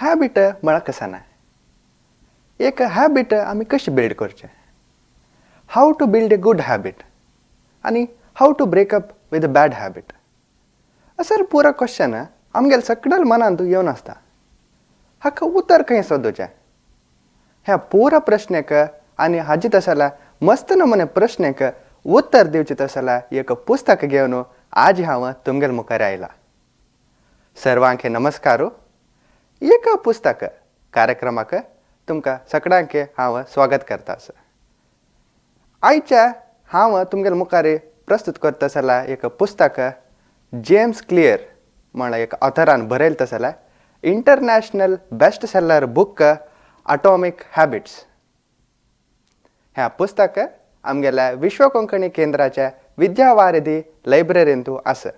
Habit म्हळ्यार कशें ना, एक हॅबिट आमी कशी बिल्ड करचें, how to build a good habit आनी how to break up with a bad habit, असर पुरा क्वेश्चन आमगेले सगळ्या मनांत येवन आसता. हाका उतर खंय सोदूचें? ह्या पुरा प्रश्नाक आनी हाजी तसल्या मस्त नमुने प्रश्नाक उत्तर दिवचें तसल्या एक पुस्तक घेवन आज हांव तुमगेले मुखार आयला. सर्वांक नमस्कार. एक पुस्तक कार्यक्रमाक तुमकां सगळ्यांक हांव स्वागत करता. आयच्या हांव तुमगेले मुखार प्रस्तुत करता जाल्यार एक पुस्तक जेम्स क्लियर म्हळ्यार एक ऑथरान बरयलें तसलें international best seller book Atomic Habits. ह्या पुस्तक आमगेल्या विश्व कोंकणी केंद्राच्या विद्यावारिधी लायब्ररींतू आसा.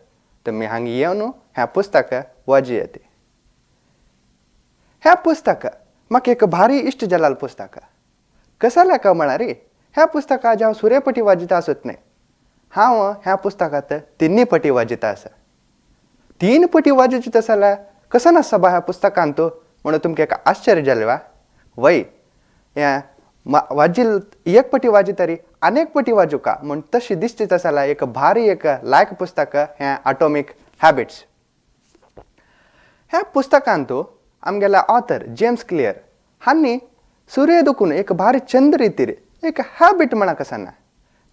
तुमी हांगा येवन ह्या पुस्तक वाजयत. ह्या पुस्तक म्हाका एक भारी इश्ट जाल्लें पुस्तक. कसलें काय म्हळ्यार ह्या पुस्तकाक हांव सुरेपटी वाजयता आसत न्हय, हांव ह्या पुस्तकांत तिन्ही पटी वाजयता आसा. तीन पटी वाजोवची तस जाल्यार कसो नासता बा ह्या पुस्तकांत म्हणून तुमकां एक आश्चर्य जालें वा? वय, हें वाजिल एक पटी वाजयतरी अनेक पटी वाजूका म्हूण तशी दिसची तस जाल्यार एक भारी एक लायक पुस्तक हें अटॉमीक हॅबिट्स. ह्या पुस्तकांत आमगेल्या ऑथर जेम्स क्लियर हांणी सुर्य दुखून एक भारी चंद रितीर एक हॅबिट म्हणा कसं ना,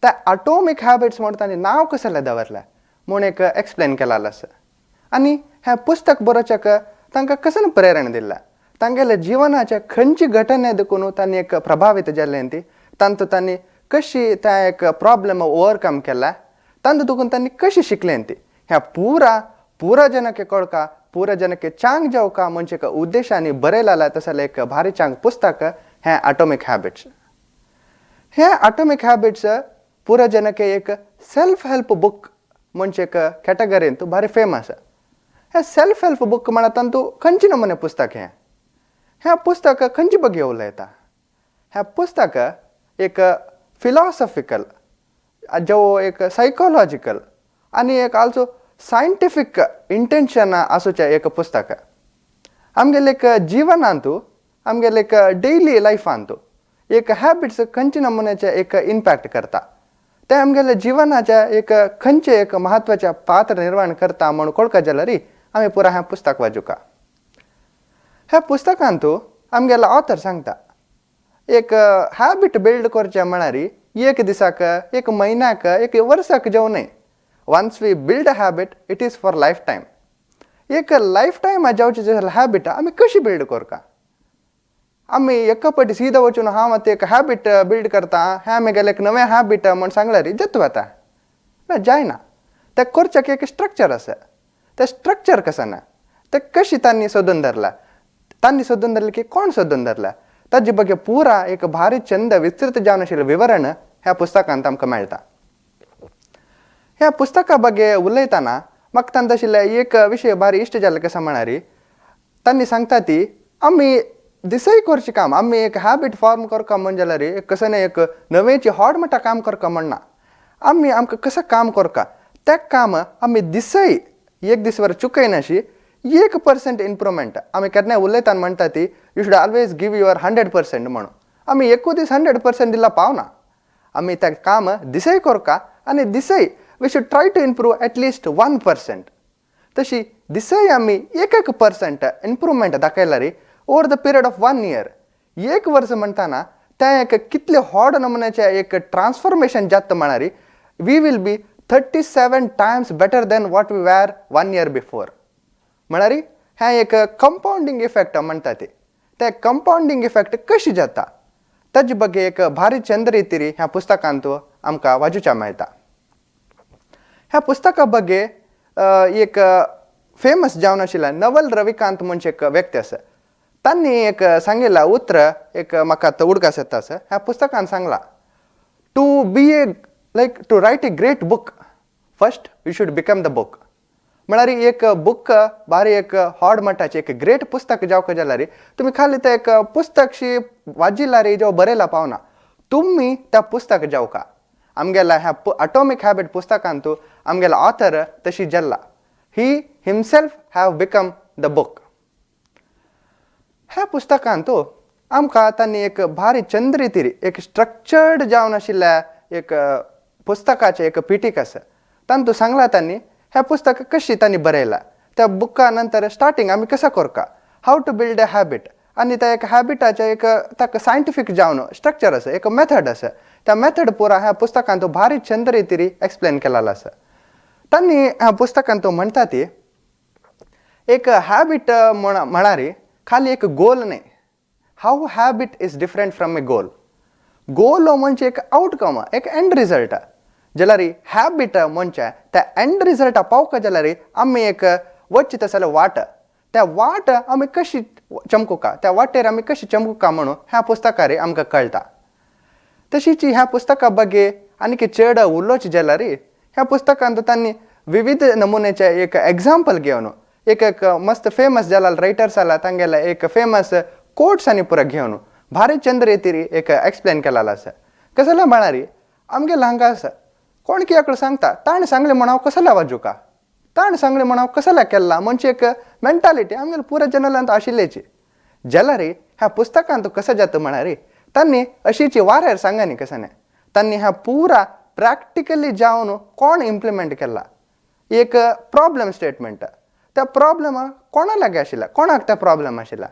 त्या अटॉमीक हॅबिट्स म्हण तांणी नांव कसलें दवरलें म्हूण एक एक्सप्लेन केलां आसा. आनी हें पुस्तक बरोवच्याक तांकां कसलें प्रेरणा दिलां, तांगेल्या जिवनाच्या खंयची घटना देखून तांणी एक प्रभावीत जाल्लें, ती तांतूत तांणी कशी त्या एक प्रॉब्लम ओवरकम केला, तांतूत दुखून तांणी कशी शिकलें ती ह्या पुरा पुरा जनके कळका, पुरा जनके चांग जावका म्हणजे एक उद्देशांनी बरयलां तसलें एक भारी चांग पुस्तक हें अटॉमीक हॅबिट्स. हें अटॉमीक हॅबिट्स पुरा जनके एक सेल्फ हेल्प बूक म्हणजे एक कॅटेगरींत भारी फेमस. हें सेल्फ हेल्प बूक म्हणा तांतू खंयचे नमुने पुस्तक हें? हें पुस्तक खंयचे बगे उलयता? हें पुस्तक एक फिलॉसॉफिकल जो एक सायकोलॉजिकल आनी एक आल्सो सायंटिफीक इंटेंशन आसूचें एक पुस्तक. आमगेले एक जिवनांतू, आमगेले एक डेली लायफांतू एक हॅबिट्स खंयचे नमुन्याचे एक इम्पॅक्ट करता, ते आमगेले जिवनाचे एक खंयचे एक म्हत्वाचें पात्र निर्माण करता म्हूण कळका जाल्यार आमी पुरा हें पुस्तक वाजूका. ह्या पुस्तकांतू आमगेलो ऑथर सांगता एक हॅबिट बिल्ड करचें म्हळ्यार एक दिसाक, एक म्हयन्याक, एक वर्साक जेवण न्हय. Once we build a habit it is for life time. एक लायफ टायम जावची जाल्यार हॅबिट आमी कशी बिल्ड करका? आमी एका पटी सीधा वचून हांव आतां एक हॅबिट बिल्ड करता, हें आमी एक नवें हॅबिट म्हूण सांगल्यार जाता आतां ना, जायना. तें करच्याक एक स्ट्रक्चर आसा. तें स्ट्रक्चर कसं ना, तें कशी तांणी सोदून धरलां, तांणी सोदून धरलें की कोण सोदून धरला, ताजे बगे पुरा एक भारी चंद विस्तृत जावन आशिल्लें विवरण ह्या पुस्तकांत आमकां मेळटा. ह्या पुस्तका बगे उलयतना म्हाका तांकां आशिल्लें एक विशय भारी इश्ट जाल्ले. कसो म्हळ्यार तांणी सांगता ती आमी दिसय करचें काम, आमी एक हॅबिट फॉर्म करका म्हण जाल्यार एक कसं न्हय एक नवेची हॉड म्हणटा काम करका म्हणना, आमी आमकां कसं काम करका तें काम आमी दिसय एक दीस वर चुकयनाशी 1% इम्प्रुवमेंट. आमी केन्नाय उलयतना म्हणटा ती you should always give your 100% म्हणून. आमी एकूच दीस 100% दिला पावना. आमी तें काम दिसय करका आनी दिसय we should try to improve at least 1%. तशी दिसय आमी एक एक पर्संट इम्प्रुवमेंट दाखयल्यार over the period of 1 year, एक वर्स म्हणटाना तें एक कितले व्हड नमुन्याचें एक ट्रान्सफॉर्मेशन जाता म्हळ्यार we will be 37 times better than what we were 1 year before. म्हळ्यार हें एक कंपावंडींग इफेक्ट म्हणटा ते, तें कंपावंडींग इफेक्ट कशी जाता ताजे बगे एक भारी चंद रितीरी ह्या पुस्तकांत आमकां वाजूच्या मेळटा. ह्या पुस्तका बगे एक फेमस जावन आशिल्लें नवल रविकांत म्हणजे एक व्यक्ती आसा, तांणी एक सांगिल्लें उतर एक म्हाका आतां उडगास येता आसा. ह्या पुस्तकान सांगलां, to be a like to write a great book first you should become the book. म्हळ्यार एक बूक बारी एक हॉड मठाचें एक ग्रेट पुस्तक जावंक जाल्यार तुमी खाली तें एक पुस्तकशी वाजिल्यार जेव बरयला पावना, तुमी त्या पुस्तक जावका. आमगेल्या ह्या अटॉमीक हॅबिट पुस्तकांतू आमगेलो ऑथर तशी जाल्ला, he himself have become the book. पुस्तकांत आमकां तांणी एक भारी चंद्रितिरी एक स्ट्रक्चर्ड जावन आशिल्ल्या एक पुस्तकाचें एक पिटीक आसा. तांतू सांगलां तांणी हें पुस्तक कशी तांणी बरयलां, त्या बुका नंतर स्टार्टींग आमी कसो करका, how to build a habit, आनी त्या एक हॅबिटाचें एक ताका सायंटिफीक जावन स्ट्रक्चर आसा, एक मेथड आसा. त्या मेथड पुरा ह्या पुस्तकांत भारी चंद रितीरी एक्सप्लेन केलेलो आसा. तांणी ह्या पुस्तकांत म्हणटा ती एक हॅबिट म्हळ्यार खाली एक गोल न्हय. How habit is different from a goal. Goal म्हणजे एक आवटकम, एक एंड रिजल्ट. जाल्यार हॅबिट म्हणजे त्या एंड रिजल्टा पावका जाल्यार आमी एक वचची तसले वाट, त्या वाट आमी कशी चमकुका, त्या वाटेर आमी कशी चमकुका म्हणून ह्या पुस्तकार आमकां कळटा. तशीच ह्या पुस्तका बगे आनीक चड उलोवचें जाल्यार ह्या पुस्तकांत तांणी विविध नमुन्याचे एक एग्जाम्पल घेवन एक एक मस्त फेमस जाल्यार रायटर्स आला तांगेले एक फेमस कोट्स आनी पुरा घेवन भारी चंद्र रितीरी एक एक्सप्लेन केलेलो आसा. कसले म्हळ्यार आमगेले हांगा आसा कोण कित्याक सांगता ताणें सांगलें म्हण हांव कसले वाजुका, ताणें सांगलें म्हण हांव कसले केल्ला म्हणजे एक मेंटालिटी आमगेले पुरा जनरलांत आशिल्ल्याची. जाल्यार ह्या पुस्तकांत कसो जाता म्हळ्यार तांणी अशीची वाऱ्यार सांगा न्ही कसं न्ही, तांणी ह्या पुरा प्रॅक्टिकली जावन कोण इम्प्लिमेंट केला एक प्रॉब्लम स्टेटमेंट, त्या प्रॉब्लम कोणा लागीं आशिल्ला, कोणाक त्या प्रॉब्लम आशिल्ला,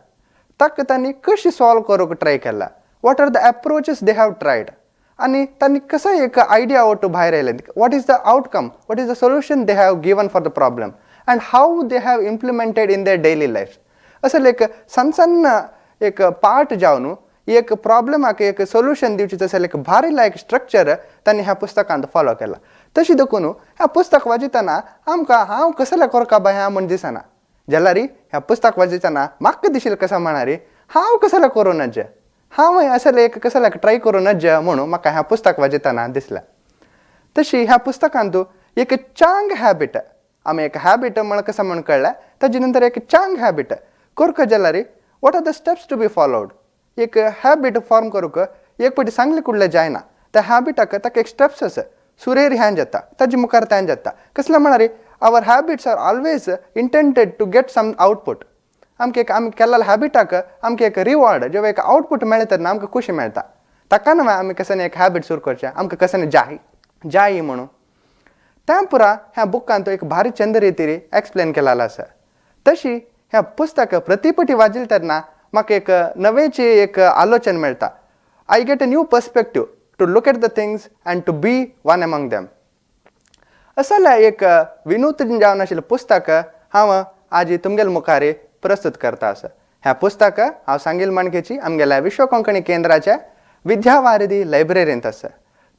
ताका तांणी कशी सॉल्व करूंक ट्राय केला, what are the approaches they have tried, आनी तांणी कसो एक आयडिया आवट भायर आयलें, what is the outcome, what is the solution they have given for the problem and how they have implemented in their daily life. असले एक सन्न सन्न एक पार्ट जावन एक प्रॉब्लमाक एक सोल्युशन दिवचें तसलें एक भारी लायक स्ट्रक्चर तांणी ह्या पुस्तकांत फॉलो केला. तशें देखून ह्या पुस्तक वाचयतना आमकां हांव कसलें करका बाय ह्या म्हण दिसना, जाल्यार ह्या पुस्तक वाचयतना म्हाका दिशिल्लें कसो म्हळ्यार हांव कसलें करूं नज, हांव असलें एक कसलें ट्राय करूं नज म्हणून म्हाका ह्या पुस्तक वाचयतना दिसलें. तशी ह्या पुस्तकांत एक चांग हॅबिट, आमी एक हॅबिट म्हण कसो म्हण कळ्ळें, ताजे नंतर एक चांग हॅबिट करका जाल्यार what are the steps to be followed. एक हॅबिट फॉर्म करूंक एक पटी सांगलें कुडलें जायना, त्या हॅबिटाक ताका एक स्टेप्स आसा, सुरेर ह्यान जाता ताजे मुखार त्यान जाता. कसलें म्हळ्यार our habits are always intended to get some output. आमकां एक आमी केल्ल्या हॅबिटाक आमकां एक रिवॉर्ड जेव्हा एक आवटपूट मेळटा तेन्ना आमकां खुशी मेळटा. ताका न्हय आमी कसं एक हॅबिट सुरू करचें, आमकां कसं जाय जाय म्हणून त्या पुरा ह्या बुकांत एक भारी चंद रितीरी एक्सप्लेन केलेलो आसा. तशी ह्या पुस्तक प्रतिपटी वाचिल्लें तेन्ना म्हाका एक नवेची एक आलोचन मेळटा. I get a new perspective to look at the things and to be one among them. असलें एक विनूतन जावन आशिल्लें पुस्तक हांव आजी तुमगेले मुखार प्रस्तुत करता आसा. हें पुस्तक हांव सांगील माणकेची आमगेल्या विश्व कोंकणी केंद्राच्या विद्यावारिधी लायब्ररींत आसा.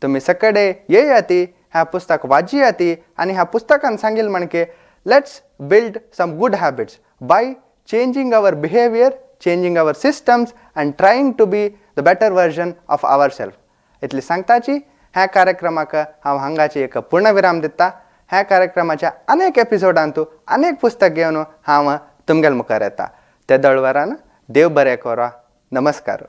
तुमी सगळे येयाती, ह्या पुस्तक वाचयाती आनी ह्या पुस्तकान सांगील Manke let's build some good habits by changing our behaviour, changing our systems and trying to be the better version of our self. इतली सांगताची ह्या कार्यक्रमाक हांव हांगाची एक पूर्णविराम दिता. ह्या कार्यक्रमाच्या अनेक एपिसोडांतू अनेक पुस्तक घेवन हांव तुमगेले मुखार येता. ते दळवरान देव बरें करा. नमस्कार.